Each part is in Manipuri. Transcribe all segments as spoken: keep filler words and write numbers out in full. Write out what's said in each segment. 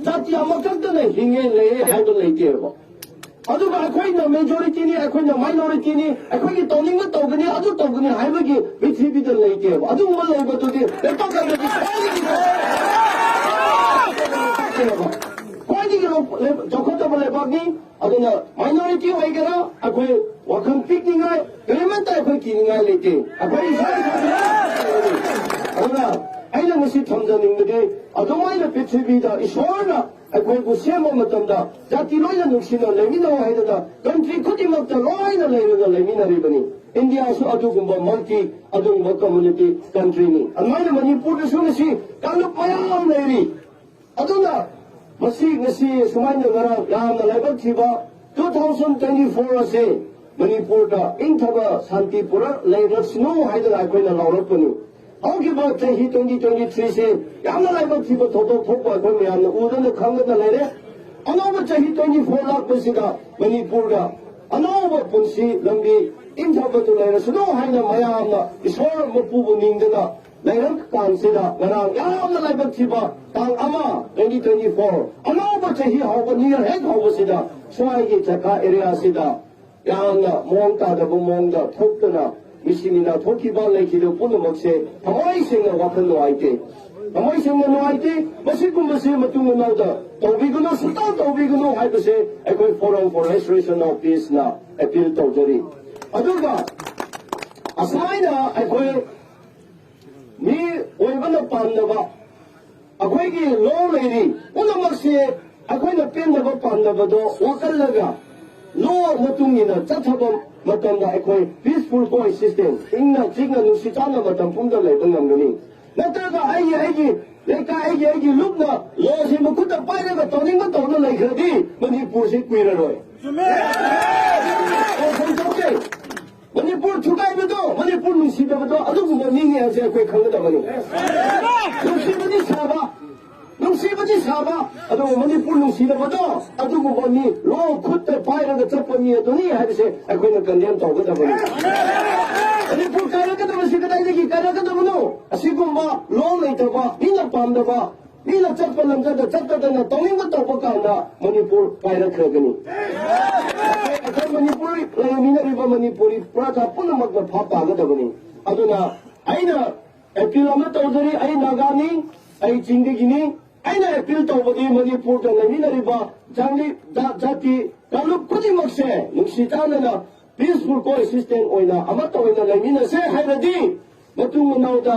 ꯖꯥꯇꯤ ꯑꯃꯈꯛꯇꯅ ꯍꯤꯡꯉꯦ ꯂꯩꯌꯦ ꯍꯥꯏꯕ ꯂꯩꯇꯦꯕ꯫ ꯑꯗꯨꯒ ꯑꯩꯈꯣꯏꯅ ꯃꯦꯖꯣꯔꯤꯇꯤꯅꯤ, ꯑꯩꯈꯣꯏꯅ ꯃꯥꯏꯅꯣꯔꯤꯇꯤꯅꯤ, ꯑꯩꯈꯣꯏꯒꯤ ꯇꯧꯅꯤꯡꯕ ꯇꯧꯒꯅꯤ, ꯑꯗꯨ ꯇꯧꯒꯅꯤ ꯍꯥꯏꯕꯒꯤ ꯄ꯭ꯔꯤꯊꯤꯕꯤꯗ ꯂꯩꯇꯦꯕ꯫ ꯑꯗꯨꯒꯨꯝꯕ ꯂꯩꯕꯗꯨꯗꯤ ꯂꯩꯄꯥꯛ ꯑꯃꯗꯤ ꯈ꯭ꯋꯥꯏꯗꯒꯤ ꯈ꯭ꯋꯥꯏꯗꯒꯤ ꯆꯥꯎꯈꯠꯇꯕ ꯂꯩꯕꯥꯛꯅꯤ꯫ ꯑꯗꯨꯅ ꯃꯥꯏꯅꯣꯔꯤꯇꯤ ꯑꯣꯏꯒꯦꯔꯥ, ꯑꯩꯈꯣꯏ ꯋꯥꯈꯜ ꯄꯤꯛꯅꯤꯡꯉꯥꯏ ꯀꯔꯤꯃꯠꯇ ꯑꯩꯈꯣꯏ ꯀꯤꯅꯤꯡꯉꯥꯏ ꯂꯩꯇꯦ꯫ ꯑꯩꯈꯣꯏ ꯏꯁꯥ ꯏꯁꯥ ꯑꯗꯨꯅ ꯑꯩꯅ ꯉꯁꯤ ꯊꯝꯖꯅꯤꯡꯕꯗꯤ, ꯑꯗꯨꯃꯥꯏꯅ ꯄ꯭ꯔꯤꯊꯤꯕꯤꯗ ꯏꯁꯣꯔꯅ ꯑꯩꯈꯣꯏꯕꯨ ꯁꯦꯝꯕ ꯃꯇꯝꯗ ꯖꯥꯇꯤ ꯂꯣꯏꯅ ꯅꯨꯡꯁꯤꯅ ꯂꯩꯃꯤꯟꯅꯧ ꯍꯥꯏꯗꯅ ꯀꯟꯇ꯭ꯔꯤ ꯈꯨꯗꯤꯡꯃꯛꯇ ꯂꯣꯏꯅ ꯂꯩꯔꯒ ꯂꯩꯃꯤꯟꯅꯔꯤꯕꯅꯤ꯫ ꯏꯟꯗꯤꯌꯥꯁꯨ ꯑꯗꯨꯒꯨꯝꯕ ꯃꯜꯇꯤ, ꯑꯗꯨꯒꯨꯝꯕ ꯀꯝꯃꯨꯅꯤꯇꯤ ꯀꯟꯇ꯭ꯔꯤꯅꯤ꯫ ꯑꯗꯨꯃꯥꯏꯅ ꯃꯅꯤꯄꯨꯔꯗꯁꯨ ꯉꯁꯤ ꯀꯥꯡꯂꯨꯞ ꯃꯌꯥꯝ ꯂꯩꯔꯤ꯫ ꯑꯗꯨꯅ ꯃꯁꯤ ꯉꯁꯤ ꯁꯨꯃꯥꯏꯅ ꯉꯔꯥꯡ ꯌꯥꯝꯅ ꯂꯥꯏꯕꯛ ꯊꯤꯕ, two thousand twenty four ꯑꯁꯤ ꯃꯅꯤꯄꯨꯔꯗ ꯏꯪꯊꯕ ꯁꯥꯟꯇꯤ ꯄꯨꯔꯛ ꯂꯩꯔꯁꯅꯨ ꯍꯥꯏꯗꯅ ꯑꯩꯈꯣꯏꯅ ꯂꯥꯎꯔꯛꯄꯅꯤ꯫ ꯍꯧꯈꯤꯕ ꯆꯍꯤ twenty twenty three ꯁꯤ ꯌꯥꯝꯅ ꯂꯥꯏꯕꯛ ꯊꯤꯕ ꯊꯧꯗꯣꯛ ꯊꯣꯛꯄ ꯑꯩꯈꯣꯏ ꯃꯌꯥꯝꯅ ꯎꯗꯅ ꯈꯪꯗꯅ ꯂꯩꯔꯦ꯫ ꯑꯅꯧꯕ ꯆꯍꯤ twenty four ꯂꯥꯛꯄꯁꯤꯗ ꯃꯅꯤꯄꯨꯔꯗ ꯑꯅꯧꯕ ꯄꯨꯟꯁꯤ ꯂꯝꯕꯤ ꯏꯪꯊꯕꯗꯨ ꯂꯩꯔꯁꯅꯨ ꯍꯥꯏꯅ ꯃꯌꯥꯝꯅ ꯏꯁꯣꯔ ꯃꯄꯨꯕꯨ ꯅꯤꯡꯗꯅ ꯂꯩꯔꯛ ꯀꯥꯟꯁꯤꯗ ꯉꯔꯥꯡ ꯌꯥꯝꯅ ꯂꯥꯏꯕꯛ ꯊꯤꯕ ꯇꯥꯡ ꯑꯃ, twenty twenty four, ꯑꯅꯧꯕ ꯆꯍꯤ ꯍꯧꯕ, new year ꯍꯦꯛ ꯍꯧꯕꯁꯤꯗ ꯁ꯭ꯋꯥꯏꯒꯤ ꯖꯒꯥ area ꯁꯤꯗ ꯌꯥꯝꯅ ꯃꯑꯣꯡ ꯇꯥꯗꯕ ꯃꯑꯣꯡꯗ ꯊꯣꯛꯇꯅ ꯃꯤꯁꯤ ꯃꯤꯅꯥ ꯊꯣꯛꯈꯤꯕ ꯂꯩꯈꯤꯗꯕ ꯄꯨꯝꯅꯃꯛꯁꯦ ꯊꯃꯣꯏ ꯁꯦꯡꯅ ꯋꯥꯈꯜ ꯅꯨꯡꯉꯥꯏꯇꯦ꯫ ꯊꯃꯣꯏ ꯁꯦꯡꯅ ꯅꯨꯡꯉꯥꯏꯇꯦ꯫ ꯃꯁꯤꯒꯨꯝꯕꯁꯤ ꯃꯇꯨꯡ ꯃꯅꯥꯎꯗ ꯇꯧꯕꯤꯒꯅꯨ, ꯁꯨꯡꯇꯧ ꯇꯧꯕꯤꯒꯅꯨ ꯍꯥꯏꯕꯁꯦ ꯑꯩꯈꯣꯏ Forum for Restoration of Peace ꯅ appeal ꯇꯧꯖꯔꯤ꯫ ꯑꯗꯨꯒ ꯑꯁꯨꯃꯥꯏꯅ ꯑꯩꯈꯣꯏ ꯃꯤ ꯑꯣꯏꯕꯅ ꯄꯥꯝꯗꯕ, ꯑꯩꯈꯣꯏꯒꯤ law ꯂꯩꯔꯤ ꯄꯨꯝꯅꯃꯛꯁꯦ ꯑꯩꯈꯣꯏꯅ ꯄꯦꯟꯗꯕ ꯄꯥꯝꯗꯕꯗꯣ ꯋꯥꯀꯜꯂꯒ law ꯃꯇꯨꯡ ꯏꯟꯅ ꯆꯠꯊꯕ ꯃꯇꯝꯗ ꯑꯩꯈꯣꯏ peaceful coexistence, ꯏꯪꯅ ꯆꯤꯛꯅ ꯅꯨꯡꯁꯤ ꯆꯥꯟꯅ ꯃꯇꯝ ꯄꯨꯝꯗ ꯂꯩꯕ ꯉꯝꯒꯅꯤ꯫ ꯅꯠꯇ꯭ꯔꯒ ꯑꯩꯒꯤ, ꯑꯩꯒꯤ ꯂꯩꯀꯥꯏ, ꯑꯩꯒꯤ, ꯑꯩꯒꯤ ꯂꯨꯞꯅ law ꯁꯤ ꯃꯈꯨꯠꯇ ꯄꯥꯏꯔꯒ ꯇꯧꯅꯤꯡꯕ ꯇꯧꯅ ꯂꯩꯈ꯭ꯔꯗꯤ ꯃꯅꯤꯄꯨꯔꯁꯤ ꯀꯨꯏꯔꯔꯣꯏ꯫ ꯋꯥꯐꯝ ꯊꯣꯛꯇꯦ꯫ ꯃꯅꯤꯄꯨꯔ ꯊꯨꯒꯥꯏꯕꯗꯣ, ꯃꯅꯤꯄꯨꯔ ꯅꯨꯡꯁꯤꯗꯕꯗꯣ ꯑꯗꯨꯒꯨꯝꯕ ꯃꯤꯅꯤ ꯍꯥꯏꯕꯁꯦ ꯑꯩꯈꯣꯏ ꯈꯪꯒꯗꯕꯅꯤ꯫ ꯅꯨꯡꯁꯤꯕꯗꯤ ꯁꯥꯕ, ꯅꯨꯡꯁꯤꯕꯗꯤ ꯁꯥꯕ, ꯑꯗꯨꯕꯨ ꯃꯅꯤꯄꯨꯔ ꯅꯨꯡꯁꯤꯗꯕꯗꯣ ꯑꯗꯨꯒꯨꯝꯕ ꯃꯤ, law ꯈꯨꯠꯇ ꯄꯥꯏꯔꯒ ꯆꯠꯄ ꯃꯤ ꯑꯗꯨꯅꯤ ꯍꯥꯏꯕꯁꯦ ꯑꯩꯈꯣꯏꯅ condemn ꯇꯧꯒꯗꯕꯅꯤ꯫ ꯃꯅꯤꯄꯨꯔ ꯀꯥꯏꯔꯛꯀꯗꯕꯁꯤ ꯀꯗꯥꯏꯗꯒꯤ ꯀꯥꯏꯔꯛꯀꯗꯕꯅꯣ? ꯑꯁꯤꯒꯨꯝꯕ law ꯂꯩꯇꯕ, ꯃꯤꯅ ꯄꯥꯝꯗꯕ, ꯃꯤꯅ ꯆꯠꯄ ꯂꯝꯖꯗ ꯆꯠꯇꯗꯅ ꯇꯧꯅꯤꯡꯕ ꯇꯧꯕ ꯀꯥꯟꯗ ꯃꯅꯤꯄꯨꯔ ꯄꯥꯏꯔꯛꯈ꯭ꯔꯒꯅꯤ꯫ ꯑꯩꯈꯣꯏ ꯃꯅꯤꯄꯨꯔ ꯂꯩꯃꯤꯟꯅꯔꯤꯕ ꯃꯅꯤꯄꯨꯔꯤ ꯄ꯭ꯔꯖꯥ ꯄꯨꯝꯅꯃꯛꯅ ꯚꯥꯞ ꯇꯥꯒꯗꯕꯅꯤ꯫ ꯑꯗꯨꯅ ꯑꯩꯅ ꯑꯦꯄꯤꯜ ꯑꯃ ꯇꯧꯖꯔꯤ꯫ ꯑꯩ ꯅꯥꯒꯥꯅꯤ, ꯑꯩ ꯆꯤꯡꯗꯒꯤꯅꯤ꯫ ꯑꯩꯅ ꯑꯦꯄꯤꯜ ꯇꯧꯕꯗꯤ ꯃꯅꯤꯄꯨꯔꯗ ꯂꯩꯃꯤꯟꯅꯔꯤꯕ ꯖꯥꯡꯂꯤ-, ꯖꯥ-, ꯖꯥꯇꯤ ꯀꯥꯡꯂꯨꯞ ꯈꯨꯗꯤꯡꯃꯛꯁꯦ ꯅꯨꯡꯁꯤ ꯆꯥꯟꯅꯅ peaceful coexistence ꯑꯣꯏꯅ ꯑꯃꯠꯇ ꯑꯣꯏꯅ ꯂꯩꯃꯤꯟꯅꯁꯦ ꯍꯥꯏꯔꯗꯤ, ꯃꯇꯨꯡ ꯃꯅꯥꯎꯗ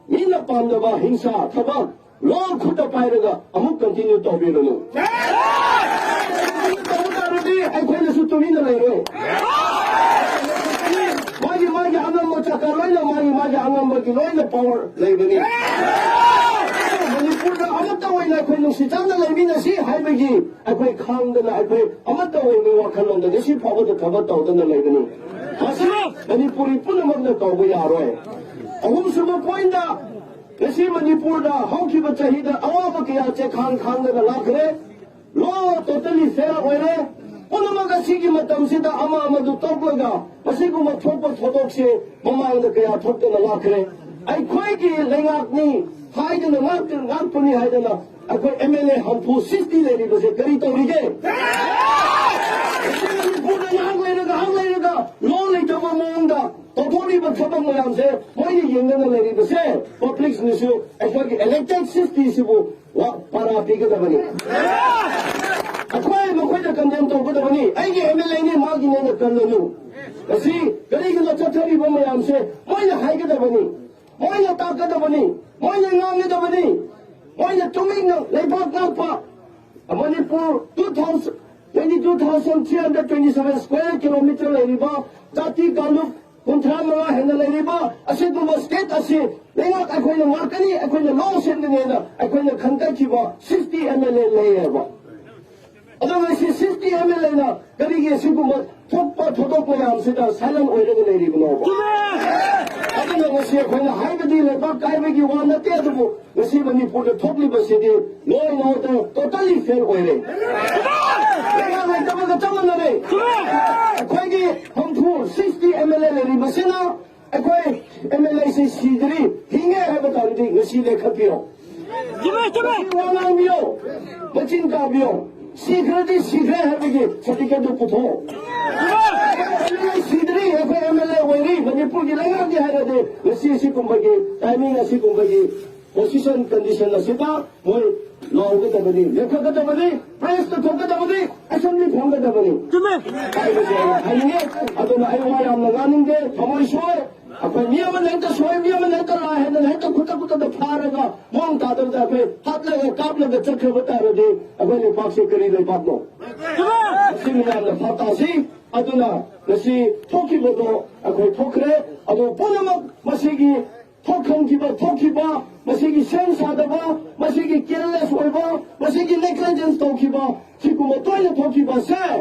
ꯃꯤꯅ ꯄꯥꯝꯗꯕ ꯍꯤꯡꯁꯥ ꯊꯕꯛ ꯂꯣꯟ ꯈꯨꯠꯇ ꯄꯥꯏꯔꯒ ꯑꯃꯨꯛ continue ꯇꯧꯕꯤꯔꯨꯅꯨ꯫ ꯇꯧꯕ ꯇꯥꯔꯗꯤ ꯑꯩꯈꯣꯏꯅꯁꯨ ꯇꯨꯃꯤꯟꯅ ꯂꯩꯔꯣꯏ꯫ ꯃꯥꯒꯤ ꯃꯥꯒꯤ ꯑꯉꯝꯕ ꯆꯀꯥ ꯂꯣꯏꯅ ꯃꯥꯒꯤ ꯃꯥꯒꯤ ꯑꯉꯝꯕꯒꯤ ꯂꯣꯏꯅ power ꯂꯩꯕꯅꯤ꯫ ꯃꯅꯤꯄꯨꯔꯗ ꯑꯃꯠꯇ ꯑꯣꯏꯅ ꯑꯩꯈꯣꯏ ꯅꯨꯡꯁꯤ ꯆꯥꯟꯅ ꯂꯩꯃꯤꯟꯅꯁꯤ ꯍꯥꯏꯕꯒꯤ ꯑꯩꯈꯣꯏ ꯈꯥꯡꯗꯅ ꯑꯩꯈꯣꯏ ꯑꯃꯠꯇ ꯑꯣꯏꯕꯒꯤ ꯋꯥꯈꯜꯂꯣꯟꯗ ꯉꯁꯤ ꯐꯥꯎꯕꯗ ꯊꯕꯛ ꯇꯧꯗꯅ ꯂꯩꯕꯅꯤ꯫ ꯃꯁꯤ ꯃꯅꯤꯄꯨꯔꯤ ꯄꯨꯝꯅꯃꯛꯅ ꯇꯧꯕ ꯌꯥꯔꯣꯏ꯫ ꯑꯍꯨꯝꯁꯨꯕ ꯄꯣꯏꯟꯗ, ꯉꯁꯤ ꯃꯅꯤꯄꯨꯔꯗ ꯍꯧꯈꯤꯕ ꯆꯍꯤꯗ ꯑꯋꯥꯕ ꯀꯌꯥ ꯆꯦꯈꯥꯡ ꯈꯥꯡꯗꯅ ꯂꯥꯛꯈ꯭ꯔꯦ꯫ Law totally fair ꯑꯣꯏꯔꯦ꯫ ꯄꯨꯝꯅꯃꯛ ꯑꯁꯤꯒꯤ ꯃꯇꯝꯁꯤꯗ ꯑꯃ ꯑꯃꯗꯨ ꯇꯣꯛꯂꯒ ꯃꯁꯤꯒꯨꯝꯕ ꯊꯣꯛꯄ ꯊꯧꯗꯣꯛꯁꯦ ꯃꯃꯥꯡꯗ ꯀꯌꯥ ꯊꯣꯛꯇꯅ ꯂꯥꯛꯈ꯭ꯔꯦ꯫ ꯑꯩꯈꯣꯏꯒꯤ ꯂꯩꯉꯥꯛꯅꯤ ꯍꯥꯏꯗꯅ ꯉꯥꯛꯇ-, ꯉꯥꯛꯄꯅꯤ ꯍꯥꯏꯗꯅ ꯑꯩꯈꯣꯏ M L A ꯍꯨꯝꯐꯨ sixty ꯂꯩꯔꯤꯕꯁꯦ ꯀꯔꯤ ꯇꯧꯔꯤꯒꯦ? ꯃꯅꯤꯄꯨꯔꯗ ꯉꯥꯏꯍꯥꯛ ꯂꯩꯔꯒ, ꯉꯥꯏꯍꯥꯛ ꯂꯩꯔꯒ law ꯂꯩꯇꯕ ꯃꯑꯣꯡꯗ ꯇꯧꯊꯣꯛꯂꯤꯕ ꯊꯕꯛ ꯃꯌꯥꯝꯁꯦ ꯃꯣꯏꯅ ꯌꯦꯡꯗꯅ ꯂꯩꯔꯤꯕꯁꯦ, publicꯅꯁꯨ ꯑꯩꯈꯣꯏꯒꯤ elected cityꯁꯤꯕꯨ ꯋꯥ-, ꯄꯥꯔꯥ ꯄꯤꯒꯗꯕꯅꯤ꯫ ꯑꯩꯈꯣꯏ ꯃꯈꯣꯏꯗ condemn ꯇꯧꯒꯗꯕꯅꯤ꯫ ꯑꯩꯒꯤ M L Aꯅꯤ, ꯃꯥꯒꯤꯅꯦꯅ ꯀꯜꯂꯅꯨ꯫ ꯉꯁꯤ ꯀꯔꯤꯒꯤꯅꯣ ꯆꯠꯊꯔꯤꯕ ꯃꯌꯥꯝꯁꯦ ꯃꯣꯏꯅ ꯍꯥꯏꯒꯗꯕꯅꯤ, ꯃꯣꯏꯅ ꯇꯥꯛꯀꯗꯕꯅꯤ, ꯃꯣꯏꯅ ꯉꯥꯡꯒꯗꯕꯅꯤ꯫ ꯃꯣꯏꯅ ꯇꯨꯃꯤꯟꯅ ꯂꯩꯕꯥꯛ ꯉꯥꯛꯄ Manipur two thousand, twenty-two thousand three hundred twenty-seven square kilometer ꯂꯩꯔꯤꯕ ꯖꯥꯇꯤ ꯀꯥꯡꯂꯨꯞ ꯀꯨꯟꯊ꯭ꯔꯥ ꯃꯉꯥ ꯍꯦꯟꯅ ꯂꯩꯔꯤꯕ ꯑꯁꯤꯒꯨꯝꯕ state ꯑꯁꯤ ꯂꯩꯉꯥꯛ ꯑꯩꯈꯣꯏꯅ ꯉꯥꯛꯀꯅꯤ, ꯑꯩꯈꯣꯏꯅ law ꯁꯦꯝꯒꯅꯤ ꯍꯥꯏꯅ ꯑꯩꯈꯣꯏꯅ ꯈꯟꯒꯠꯈꯤꯕ sixty M L A ꯂꯩꯌꯦꯕ꯫ ꯑꯗꯣ ꯉꯁꯤ sixty M L Aꯅ ꯀꯔꯤꯒꯤ ꯑꯁꯤꯒꯨꯝꯕ ꯊꯣꯛꯄ ꯊꯧꯗꯣꯛ ꯃꯌꯥꯝꯁꯤꯗ silent ꯑꯣꯏꯔꯒ ꯂꯩꯔꯤꯕꯅꯣꯕ? ꯑꯗꯨꯅ ꯉꯁꯤ ꯑꯩꯈꯣꯏꯅ ꯍꯥꯏꯕꯗꯤ ꯂꯩꯕꯥꯛ ꯀꯥꯏꯕꯒꯤ ꯋꯥ ꯅꯠꯇꯦ, ꯑꯗꯨꯕꯨ ꯉꯁꯤ ꯃꯅꯤꯄꯨꯔꯗ ꯊꯣꯛꯂꯤꯕꯁꯤꯗꯤ law and order totally fair ꯑꯣꯏꯔꯦ꯫ ꯂꯩꯉꯥꯛ ꯂꯩꯇꯕꯒ ꯆꯞ ꯃꯥꯟꯅꯔꯦ꯫ ꯑꯩꯈꯣꯏꯒꯤ ꯍꯨꯝꯐꯨ, sixty M L A ꯂꯩꯔꯤꯕꯁꯤꯅ ꯑꯩꯈꯣꯏ M L Aꯁꯤ ꯁꯤꯗ꯭ꯔꯤ, ꯍꯤꯡꯉꯦ ꯍꯥꯏꯕ ꯇꯥꯔꯗꯤ ꯉꯁꯤ ꯂꯦꯞꯈꯠꯄꯤꯔꯣ꯫ ꯆꯨꯝꯃꯦ, ꯆꯨꯝꯃꯦ꯫ ꯋꯥ ꯉꯥꯡꯕꯤꯌꯣ, ꯃꯆꯤꯟ ꯀꯥꯕꯤꯌꯣ꯫ ꯁꯤꯈ꯭ꯔꯗꯤ ꯁꯤꯈ꯭ꯔꯦ ꯍꯥꯏꯕꯒꯤ ꯁꯥꯔꯇꯤꯐꯤꯀꯦꯠꯇꯨ ꯄꯨꯊꯣꯛꯑꯣ꯫ ꯁꯤꯗ꯭ꯔꯤ, ꯑꯩꯈꯣꯏ ꯑꯦꯝ ꯑꯦꯜ ꯑꯦ ꯑꯣꯏꯔꯤ, ꯃꯅꯤꯄꯨꯔꯒꯤ ꯂꯩꯉꯥꯛꯅꯤ ꯍꯥꯏꯔꯗꯤ ꯉꯁꯤ ꯑꯁꯤꯒꯨꯝꯕꯒꯤ ꯇꯥꯏꯃꯤꯡ ꯑꯁꯤꯒꯨꯝꯕꯒꯤ ꯄꯣꯖꯤꯁꯟ ꯀꯟꯗꯤꯁꯟ ꯑꯁꯤꯗ ꯃꯣꯏ ꯂꯥꯎꯒꯗꯕꯅꯤ, ꯂꯦꯞꯈꯠꯀꯗꯕꯅꯤ, ꯄ꯭ꯔꯦꯁꯇ ꯊꯣꯛꯀꯗꯕꯅꯤ, ꯑꯦꯁꯦꯝꯕ꯭ꯂꯤ ꯐꯝꯒꯗꯕꯅꯤ꯫ ꯆꯨꯝꯃꯦ꯫ ꯍꯥꯏꯕꯁꯦ ꯑꯩꯅ ꯍꯥꯏꯅꯤꯡꯉꯦ꯫ ꯑꯗꯨꯅ ꯑꯩ ꯋꯥ ꯌꯥꯝꯅ ꯉꯥꯡꯅꯤꯡꯗꯦ, ꯊꯃꯣꯏ ꯁꯣꯛꯑꯦ꯫ ꯑꯩꯈꯣꯏ ꯃꯤ ꯑꯃꯅ ꯍꯦꯛꯇ ꯁꯣꯏ, ꯃꯤ ꯑꯃꯅ ꯍꯦꯛꯇ ꯂꯥꯏ ꯍꯥꯏꯗꯅ ꯍꯦꯛꯇ ꯈꯨꯠꯇ ꯈꯨꯠꯇꯗ ꯐꯥꯔꯒ ꯃꯑꯣꯡ ꯇꯥꯗꯕꯗ ꯑꯩꯈꯣꯏ ꯍꯥꯠꯂꯒ ꯀꯥꯞꯂꯒ ꯆꯠꯈ꯭ꯔꯕ ꯇꯥꯔꯗꯤ ꯑꯩꯈꯣꯏ ꯂꯩꯄꯥꯛꯁꯦ ꯀꯔꯤ ꯂꯩꯄꯥꯛꯅꯣ? ꯃꯁꯤ ꯃꯌꯥꯝꯅ ꯚꯥꯞ ꯇꯥꯁꯤ꯫ ꯑꯗꯨꯅ ꯉꯁꯤ ꯊꯣꯛꯈꯤꯕꯗꯣ ꯑꯩꯈꯣꯏ ꯊꯣꯛꯈ꯭ꯔꯦ꯫ ꯑꯗꯨ ꯄꯨꯝꯅꯃꯛ ꯃꯁꯤꯒꯤ ꯊꯣꯛꯍꯟꯈꯤꯕ, ꯊꯣꯛꯈꯤꯕ, ꯃꯁꯤꯒꯤ ꯁꯦꯝ ꯁꯥꯗꯕ, ꯃꯁꯤꯒꯤ ꯀꯦꯌꯔꯂꯦꯁ ꯑꯣꯏꯕ, ꯃꯁꯤꯒꯤ ꯅꯦꯒ꯭ꯂꯤꯖꯦꯟꯁ ꯇꯧꯈꯤꯕ, ꯁꯤꯒꯨꯝꯕ ꯇꯣꯏꯅ ꯊꯣꯛꯈꯤꯕꯁꯦ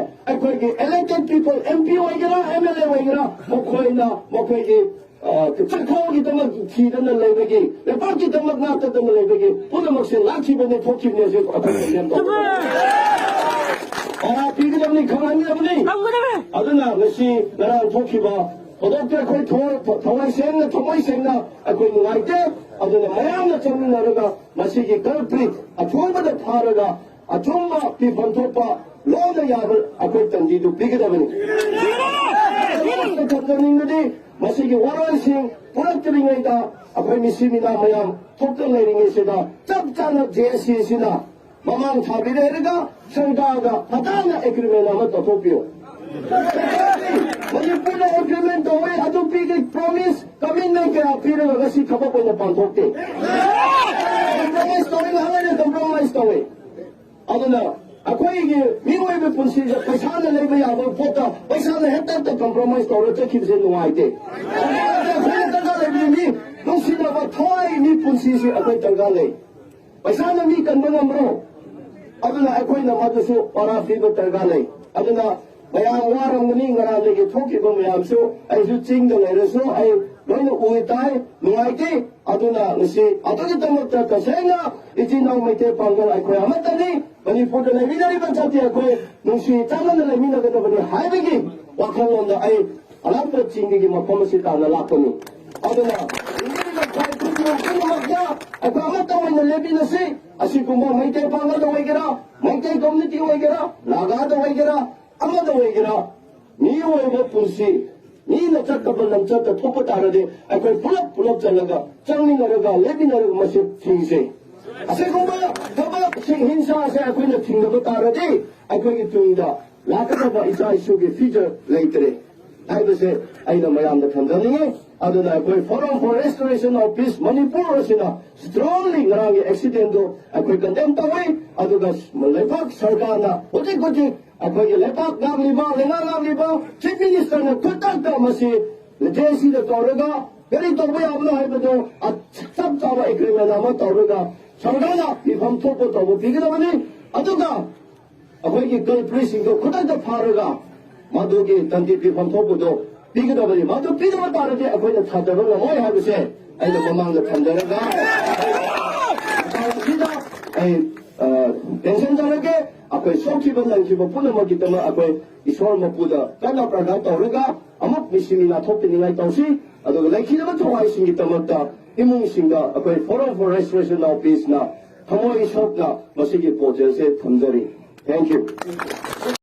ꯑꯩꯈꯣꯏꯒꯤ elected people, M P ꯑꯣꯏꯒꯦꯔꯥ, M L A ꯑꯣꯏꯒꯦꯔꯥ, ꯃꯈꯣꯏꯅ ꯃꯈꯣꯏꯒꯤ, ꯑ, ꯆꯥꯛꯈꯥꯎꯒꯤꯗꯃꯛ ꯊꯤꯗꯅ ꯂꯩꯕꯒꯤ, ꯂꯩꯕꯥꯛꯀꯤꯗꯃꯛ ꯉꯥꯛꯇꯗꯅ ꯂꯩꯕꯒꯤ ꯄꯨꯝꯅꯃꯛꯁꯦ ꯂꯥꯛꯈꯤꯕꯅꯤ, ꯊꯣꯛꯈꯤꯕꯅꯤ꯫ ꯑꯁꯤ ꯑꯩꯈꯣꯏ condemn ꯇꯧꯒꯗꯕꯅꯤ꯫ ꯄꯥꯔꯥ ꯄꯤꯒꯗꯕꯅꯤ, ꯈꯪꯍꯟꯒꯗꯕꯅꯤ꯫ ꯇꯧꯒꯗꯕꯅꯤ꯫ ꯑꯗꯨꯅ ꯉꯁꯤ ꯉꯔꯥꯡ ꯊꯣꯛꯈꯤꯕ ꯊꯧꯗꯣꯛꯇ ꯑꯩꯈꯣꯏ ꯊꯣ-, ꯊꯋꯥꯏ ꯁꯦꯡꯅ, ꯊꯃꯣꯏ ꯁꯦꯡꯅ ꯑꯩꯈꯣꯏ ꯅꯨꯡꯉꯥꯏꯇꯦ꯫ ꯑꯗꯨꯅ ꯃꯌꯥꯝꯅ ꯆꯪꯃꯤꯟꯅꯔꯒ ꯃꯁꯤꯒꯤ culprit ꯑꯊꯨꯕꯗ ꯐꯥꯔꯒ ꯑꯆꯨꯝꯕ ꯄꯤꯐꯝ ꯊꯣꯛꯄ ꯂꯣꯏꯅ ꯌꯥꯕ ꯑꯩꯈꯣꯏ ꯇꯟꯗꯤꯗꯨ ꯄꯤꯒꯗꯕꯅꯤ꯫ ꯊꯝꯖꯅꯤꯡꯕꯗꯤ ꯃꯁꯤꯒꯤ ꯋꯥꯔꯣꯜꯁꯤꯡ ꯄꯨꯔꯛꯇ꯭ꯔꯤꯉꯩꯗ ꯑꯩꯈꯣꯏ ꯃꯤꯁꯤ ꯃꯤꯅꯥ ꯃꯌꯥꯝ ꯊꯣꯛꯇ ꯂꯩꯔꯤꯉꯩꯁꯤꯗ ꯆꯞ ꯆꯥꯅ J S C ꯁꯤꯅ ꯃꯃꯥꯡ ꯊꯥꯕꯤꯔꯦ ꯍꯥꯏꯔꯒ ꯁꯔꯀꯥꯔꯒ ꯐꯖꯅ agreement ꯑꯃ ꯇꯧꯊꯣꯛꯄꯤꯌꯨ꯫ ꯃꯅꯤꯄꯨꯔꯗ agreement ꯇꯧꯋꯦ, ꯑꯗꯨ ꯄꯤꯒꯦ promise, commitment ꯀꯌꯥ ꯄꯤꯔꯒ ꯉꯁꯤ ꯊꯕꯛ ꯑꯣꯏꯅ ꯄꯥꯡꯊꯣꯛꯇꯦ꯫ Compromise ꯇꯧꯋꯦ, ꯉꯥꯏꯍꯥꯛ ꯂꯩꯔ compromise ꯇꯧꯋꯦ꯫ ꯑꯗꯨꯅ ꯑꯩꯈꯣꯏꯒꯤ ꯃꯤꯑꯣꯏꯕ ꯄꯨꯟꯁꯤꯁꯦ ꯄꯩꯁꯥꯅ ꯂꯩꯕ ꯌꯥꯕ ꯄꯣꯠꯇ ꯄꯩꯁꯥꯅ ꯍꯦꯛꯇ ꯍꯦꯛꯇ compromise ꯇꯧꯔ ꯆꯠꯈꯤꯕꯁꯦ ꯅꯨꯡꯉꯥꯏꯇꯦ꯫ ꯑꯩꯈꯣꯏꯅ ꯗꯔꯀꯥꯔ ꯂꯩꯕꯗꯤ ꯃꯤ ꯅꯨꯡꯁꯤꯅꯕ ꯊꯋꯥꯏ, ꯃꯤ ꯄꯨꯟꯁꯤꯁꯤ ꯑꯩꯈꯣꯏ ꯗꯔꯀꯥꯔ ꯂꯩ꯫ ꯄꯩꯁꯥꯅ ꯃꯤ ꯀꯟꯕ ꯉꯝꯕ꯭ꯔꯣ? ꯑꯗꯨꯅ ꯑꯩꯈꯣꯏꯅ ꯃꯗꯨꯁꯨ ꯄꯥꯔꯥ ꯄꯤꯕ ꯗꯔꯀꯥꯔ ꯂꯩ꯫ ꯑꯗꯨꯅ ꯃꯌꯥꯝ ꯋꯥꯔꯝꯒꯅꯤ, ꯉꯔꯥꯡꯗꯒꯤ ꯊꯣꯛꯈꯤꯕ ꯃꯌꯥꯝꯁꯨ꯫ ꯑꯩꯁꯨ ꯆꯤꯡꯗ ꯂꯩꯔꯁꯨ ꯑꯩ ꯂꯣꯏꯅ ꯎꯏ ꯇꯥꯏ, ꯅꯨꯡꯉꯥꯏꯇꯦ꯫ ꯑꯗꯨꯅ ꯉꯁꯤ ꯑꯗꯨꯒꯤꯗꯃꯛꯇ ꯇꯁꯦꯡꯅ ꯏꯆꯤꯟ ꯏꯅꯥꯎ ꯃꯩꯇꯩ ꯄꯥꯉꯜ ꯑꯩꯈꯣꯏ ꯑꯃꯠꯇꯅꯤ꯫ ꯃꯅꯤꯄꯨꯔꯗ ꯂꯩꯃꯤꯟꯅꯔꯤꯕ ꯖꯥꯇꯤ ꯑꯩꯈꯣꯏ ꯅꯨꯡꯁꯤ ꯆꯥꯟꯅꯅ ꯂꯩꯃꯤꯟꯅꯒꯗꯕꯅꯤ ꯍꯥꯏꯕꯒꯤ ꯋꯥꯈꯜꯂꯣꯟꯗ ꯑꯩ ꯑꯔꯥꯞꯄ ꯆꯤꯡꯗꯒꯤ ꯃꯐꯝ ꯑꯁꯤ ꯇꯥꯟꯅ ꯂꯥꯛꯄꯅꯤ꯫ ꯑꯗꯨꯅ ꯍꯤꯡꯂꯤꯕ ꯈ꯭ꯋꯥꯏ ꯄꯨꯝꯅꯃꯛ ꯄꯨꯝꯅꯃꯛꯇ ꯑꯩꯈꯣꯏ ꯑꯃꯠꯇ ꯑꯣꯏꯅ ꯂꯦꯞꯃꯤꯟꯅꯁꯤ꯫ ꯑꯁꯤꯒꯨꯝꯕ ꯃꯩꯇꯩ ꯄꯥꯉꯜꯗ ꯑꯣꯏꯒꯦꯔꯥ, ꯃꯩꯇꯩ ꯀꯝꯃ꯭ꯌꯨꯅꯤꯇꯤ ꯑꯣꯏꯒꯦꯔꯥ, ꯅꯥꯒꯥꯗ ꯑꯣꯏꯒꯦꯔꯥ, ꯑꯃꯗ ꯑꯣꯏꯒꯦꯔꯥ, ꯃꯤꯑꯣꯏꯕ ꯄꯨꯟꯁꯤ ꯃꯤꯅ ꯆꯠꯇꯕ ꯂꯝꯆꯠꯇ ꯊꯣꯛꯄ ꯇꯥꯔꯗꯤ ꯑꯩꯈꯣꯏ ꯄꯨꯂꯞ ꯄꯨꯂꯞ ꯆꯠꯂꯒ ꯆꯪꯃꯤꯟꯅꯔꯒ ꯂꯦꯞꯃꯤꯟꯅꯔꯒ ꯃꯁꯤ ꯊꯤꯡꯁꯦ꯫ ꯑꯁꯤꯒꯨꯝꯕ ꯊꯕꯛꯁꯤꯡ ꯍꯤꯡꯁꯥꯁꯦ ꯑꯩꯈꯣꯏꯅ ꯊꯤꯡꯗꯕ ꯇꯥꯔꯗꯤ ꯑꯩꯈꯣꯏꯒꯤ ꯇꯨꯡꯗ ꯂꯥꯛꯀꯗꯕ ꯏꯆꯥ ꯏꯁꯨꯒꯤ ꯐ꯭ꯌꯨꯆꯔ ꯂꯩꯇ꯭ꯔꯦ ꯍꯥꯏꯕꯁꯦ ꯑꯩꯅ ꯃꯌꯥꯝꯗ ꯊꯝꯖꯅꯤꯡꯉꯤ꯫ ꯑꯗꯨꯅ ꯑꯩꯈꯣꯏ Forum for Restoration of Peace Manipur ꯑꯁꯤꯅ ꯁ꯭ꯇꯔꯣꯡꯂꯤ ꯉꯔꯥꯡꯒꯤ ꯑꯦꯛꯁꯤꯗꯦꯟꯗꯣ ꯑꯩꯈꯣꯏ ꯀꯟꯗꯦꯝ ꯇꯧꯏ꯫ ꯑꯗꯨꯒ ꯂꯩꯕꯥꯛ ꯁꯔꯀꯥꯔꯅ ꯍꯧꯖꯤꯛ ꯍꯧꯖꯤꯛ ꯑꯩꯈꯣꯏꯒꯤ ꯂꯩꯕꯥꯛ ꯉꯥꯛꯂꯤꯕ, ꯂꯩꯉꯥꯛ ꯉꯥꯛꯂꯤꯕ ꯆꯤꯐ ꯃꯤꯅꯤꯁꯇꯔꯅ ꯈꯨꯗꯛꯇ ꯃꯁꯤ ꯖꯦ ꯁꯤꯗ ꯇꯧꯔꯒ ꯀꯔꯤ ꯇꯧꯕ ꯌꯥꯕꯅꯣ ꯍꯥꯏꯕꯗꯣ ꯆꯞ ꯆꯥꯕ ꯑꯦꯒ꯭ꯔꯤꯃꯦꯟ ꯑꯃ ꯇꯧꯔꯒ ꯁꯔꯀꯥꯔꯅ ꯄꯤꯐꯝ ꯊꯣꯛꯄ ꯇꯧꯕ ꯄꯤꯒꯗꯕꯅꯤ꯫ ꯑꯗꯨꯒ ꯑꯩꯈꯣꯏꯒꯤ ꯀꯜꯄ꯭ꯔꯤꯠꯁꯤꯡꯗꯣ ꯈꯨꯗꯛꯇ ꯐꯥꯔꯒ ꯃꯗꯨꯒꯤ ꯗꯟꯗꯤ ꯄꯤꯐꯝ ꯊꯣꯛꯄꯗꯣ ꯄꯤꯒꯗꯕꯅꯤ꯫ ꯃꯗꯨ ꯄꯤꯗꯕ ꯇꯥꯔꯗꯤ ꯑꯩꯈꯣꯏꯅ ꯊꯥꯗꯕ ꯉꯝꯃꯣꯏ ꯍꯥꯏꯕꯁꯦ ꯑꯩꯅ ꯃꯃꯥꯡꯗ ꯊꯝꯖꯔꯒ ꯃꯇꯥꯡ ꯑꯁꯤꯗ ꯑꯩ, ꯑ, ꯇꯦꯟꯁꯟ ꯇꯧꯔꯒꯦ꯫ ꯑꯩꯈꯣꯏ ꯁꯣꯛꯈꯤꯕ ꯅꯪꯈꯤꯕ ꯄꯨꯝꯅꯃꯛꯀꯤꯗꯃꯛ ꯑꯩꯈꯣꯏ ꯏꯁꯣꯔ ꯃꯄꯨꯗ ꯀꯟꯅ ꯄ꯭ꯔꯥꯔꯊꯅꯥ ꯇꯧꯔꯒ ꯑꯃꯨꯛ ꯃꯤꯁꯤ ꯃꯤ ꯅꯥꯊꯣꯛꯄꯤꯅꯤꯡꯉꯥꯏ ꯇꯧꯁꯤ꯫ ꯑꯗꯨꯒ ꯂꯩꯈꯤꯗꯕ ꯊꯋꯥꯏꯁꯤꯡꯒꯤꯗꯃꯛꯇ ꯏꯃꯨꯡꯁꯤꯡꯗ ꯑꯩꯈꯣꯏ Forum for Restoration of Peaceꯅ ꯊꯃꯣꯏ ꯁꯣꯛꯅ ꯃꯁꯤꯒꯤ ꯄ꯭ꯔꯣꯖꯦꯛꯁꯦ ꯊꯝꯖꯔꯤ꯫ Thank you꯫